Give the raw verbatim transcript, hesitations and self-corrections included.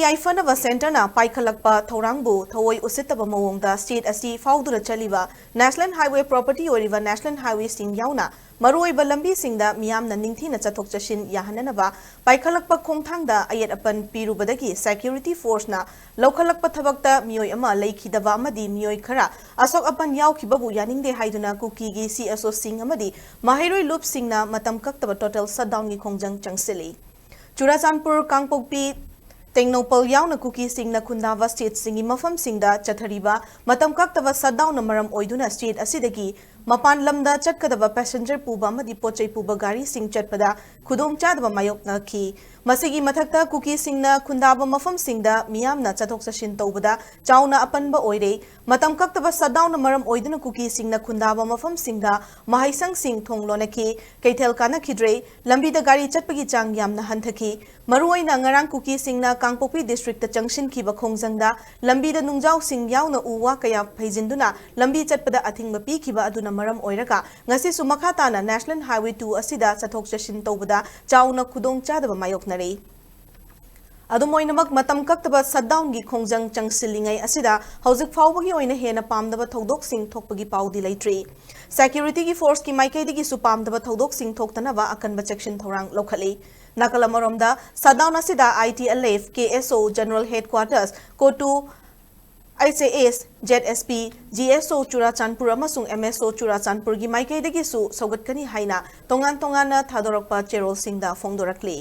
ꯌꯥꯏꯐꯅꯕ ꯁꯦꯟꯇꯔꯅ ꯄꯥꯏꯈꯠꯂꯛꯄ ꯊꯧꯔꯥꯡꯕꯨ ꯊꯑꯣꯏ ꯎꯁꯤꯠꯇꯕ ꯃꯑꯣꯡꯗ ꯁ꯭ꯇꯦꯠ ꯑꯁꯤ ꯐꯥꯎꯗꯨꯅ ꯆꯠꯂꯤꯕ ꯅꯦꯁꯅꯦꯜ ꯍꯥꯏꯋꯦ ꯄ꯭ꯔꯣꯄꯔꯇꯤ ꯑꯣꯏꯔꯤꯕ ꯅꯦꯁꯅꯦꯜ ꯍꯥꯏꯋꯦꯁꯤꯡ ꯌꯥꯎꯅ ꯃꯔꯨꯑꯣꯏꯕ ꯂꯝꯕꯤꯁꯤꯡꯗ ꯃꯤꯌꯥꯝꯅ ꯅꯤꯡꯊꯤꯅ ꯆꯠꯊꯣꯛ ꯆꯠꯁꯤꯟ ꯌꯥꯍꯟꯅꯅꯕ ꯄꯥꯏꯈꯠꯂꯛꯄ ꯈꯣꯡꯊꯥꯡꯗ ꯑꯌꯦꯠ ꯑꯄꯟ ꯄꯤꯔꯨꯕꯗꯒꯤ ꯁꯦꯀ꯭ꯌꯨꯔꯤꯇꯤ ꯐꯣꯔꯁꯅ ꯂꯧꯈꯠꯂꯛꯄ ꯊꯕꯛꯇ ꯃꯤꯑꯣꯏ ꯑꯃ ꯂꯩꯈꯤꯗꯕ ꯑꯃꯗꯤ ꯃꯤꯑꯣꯏ ꯈꯔ ꯑꯁꯣꯛ ꯑꯄꯟ ꯌꯥꯎꯈꯤꯕꯕꯨ ꯌꯥꯅꯤꯡꯗꯦ ꯍꯥꯏꯗꯨꯅ ꯀꯨꯀꯤꯒꯤ ꯁꯤ ꯑꯦꯁ ꯑꯣꯁꯤꯡ ꯑꯃꯗꯤ ꯃꯍꯩꯔꯣꯏ ꯂꯨꯞꯁꯤꯡꯅ ꯃꯇꯝ ꯀꯛꯇꯕ ꯇꯣꯇꯦꯜ ꯁꯠꯗꯥꯎꯟꯒꯤ ꯈꯣꯡꯖꯪ ꯆꯪꯁꯤꯜꯂꯤ꯫ ꯆꯨꯔꯥꯆꯥꯟꯄꯨꯔ, ꯀꯥꯡꯄꯣꯛꯄꯤ, ꯇꯦꯡꯅꯧꯄꯜ ꯌꯥꯎꯅ ꯀꯨꯀꯤꯁꯤꯡꯅ ꯈꯨꯟꯗꯥꯕ ꯁ꯭ꯇꯦꯠꯁꯤꯡꯒꯤ ꯃꯐꯝꯁꯤꯡꯗ ꯆꯠꯊꯔꯤꯕ ꯃꯇꯝ ꯀꯛꯇꯕ ꯁꯠꯗꯥꯎꯟꯅ ꯃꯔꯝ ꯑꯣꯏꯗꯨꯅ ꯁ꯭ꯇꯦꯠ ꯑꯁꯤꯗꯒꯤ ꯃꯄꯥꯟ ꯂꯝꯗ ꯆꯠꯀꯗꯕ ꯄꯦꯁꯦꯟꯖꯔ ꯄꯨꯕ ꯑꯃꯗꯤ ꯄꯣꯠꯆꯩ ꯄꯨꯕ ꯒꯥꯔꯤꯁꯤꯡ ꯆꯠꯄꯗ ꯈꯨꯗꯣꯡꯆꯥꯗꯕ ꯃꯥꯌꯣꯛꯅꯈꯤ꯫ ꯃꯁꯤꯒꯤ ꯃꯊꯛꯇ ꯀꯨꯀꯤꯁꯤꯡꯅ ꯈꯨꯟꯗꯥꯕ ꯃꯐꯝꯁꯤꯡꯗ ꯃꯤꯌꯥꯝꯅ ꯆꯠꯊꯣꯛ ꯆꯠꯁꯤꯟ ꯇꯧꯕꯗ ꯆꯥꯎꯅ ꯑꯄꯟꯕ ꯑꯣꯏꯔꯦ꯫ ꯃꯇꯝ ꯀꯛꯇꯕ ꯁꯠꯗꯥꯎꯟꯅ ꯃꯔꯝ ꯑꯣꯏꯗꯨꯅ ꯀꯨꯀꯤꯁꯤꯡꯅ ꯈꯨꯟꯗꯥꯕ ꯃꯐꯝꯁꯤꯡꯗ ꯃꯍꯩꯁꯪꯁꯤꯡ ꯊꯣꯡ ꯂꯣꯟꯅꯈꯤ, ꯀꯩꯊꯦꯜ ꯀꯥꯅꯈꯤꯗ꯭ꯔꯦ, ꯂꯝꯕꯤꯗ ꯒꯥꯔꯤ ꯆꯠꯄꯒꯤ ꯆꯥꯡ ꯌꯥꯝꯅ ꯍꯟꯊꯈꯤ꯫ ꯃꯔꯨꯑꯣꯏꯅ ꯉꯔꯥꯡ ꯀꯨꯀꯤꯁꯤꯡꯅ ꯀꯥꯡꯄꯣꯛꯄꯤ ꯗꯤꯁꯇ꯭ꯔꯤꯛꯇ ꯆꯪꯁꯤꯟꯈꯤꯕ ꯈꯣꯡꯖꯪꯗ ꯂꯝꯕꯤꯗ ꯅꯨꯡꯖꯥꯎꯁꯤꯡ ꯌꯥꯎꯅ ꯎ ꯋꯥ ꯀꯌꯥ ꯐꯩꯖꯤꯟꯗꯨꯅ ꯂꯝꯕꯤ ꯆꯠꯄꯗ ꯑꯊꯤꯡꯕ ꯄꯤꯈꯤꯕ ꯑꯗꯨꯅ ꯃꯔꯝ ꯑꯣꯏꯔꯒ ꯉꯁꯤꯁꯨ ꯃꯈꯥ ꯇꯥꯅ ꯅꯦꯁꯅꯦꯜ ꯍꯥꯏꯋꯦ ꯇꯨ ꯑꯁꯤꯗ ꯆꯠꯊꯣꯛ ꯆꯠꯁꯤꯟ ꯇꯧꯕꯗ ꯆꯥꯎꯅ ꯈꯨꯗꯣꯡꯆꯥꯗꯕ ꯃꯥꯌꯣꯛꯅꯔꯤ꯫ ꯑꯗꯨꯝ ꯑꯣꯏꯅꯃꯛ, ꯃꯇꯝ ꯀꯛꯇꯕ ꯁꯠꯗꯥꯎꯟꯒꯤ ꯈꯣꯡꯖꯪ ꯆꯪꯁꯤꯜꯂꯤꯉꯩ ꯑꯁꯤꯗ ꯍꯧꯖꯤꯛ ꯐꯥꯎꯕꯒꯤ ꯑꯣꯏꯅ ꯍꯦꯟꯅ ꯄꯥꯝꯗꯕ ꯊꯧꯗꯣꯛꯁꯤꯡ ꯊꯣꯛꯄꯒꯤ ꯄꯥꯎꯗꯤ ꯂꯩꯇ꯭ꯔꯤ꯫ ꯁꯦꯀ꯭ꯌꯨꯔꯤꯇꯤꯒꯤ ꯐꯣꯔꯁꯀꯤ ꯃꯥꯏꯀꯩꯗꯒꯤꯁꯨ ꯄꯥꯝꯗꯕ ꯊꯧꯗꯣꯛꯁꯤꯡ ꯊꯣꯛꯇꯅꯕ ꯑꯀꯟꯕ ꯆꯦꯛꯁꯤꯟ ꯊꯧꯔꯥꯡ ꯂꯧꯈꯠꯂꯤ꯫ ꯅꯥꯀꯜ ꯑꯃꯔꯣꯝꯗ, ꯁꯠꯗꯥꯎꯟ ꯑꯁꯤꯗ I T L F, K S O general headquarters, ꯀꯣꯇꯨ, H A S, Z S P, G S O Churachandpur ꯑꯃꯁꯨꯡ ꯑꯦꯝ ꯑꯦꯁ ꯑꯣ ꯆꯨꯔꯥꯆꯥꯟꯄꯨꯔꯒꯤ ꯃꯥꯏꯀꯩꯗꯒꯤꯁꯨ ꯁꯧꯒꯠꯀꯅꯤ ꯍꯥꯏꯅ ꯇꯣꯉꯥꯟ ꯇꯣꯉꯥꯟꯅ ꯊꯥꯗꯣꯔꯛꯄ ꯆꯦꯔꯣꯜꯁꯤꯡꯗ ꯐꯣꯡꯗꯣꯔꯛꯂꯤ꯫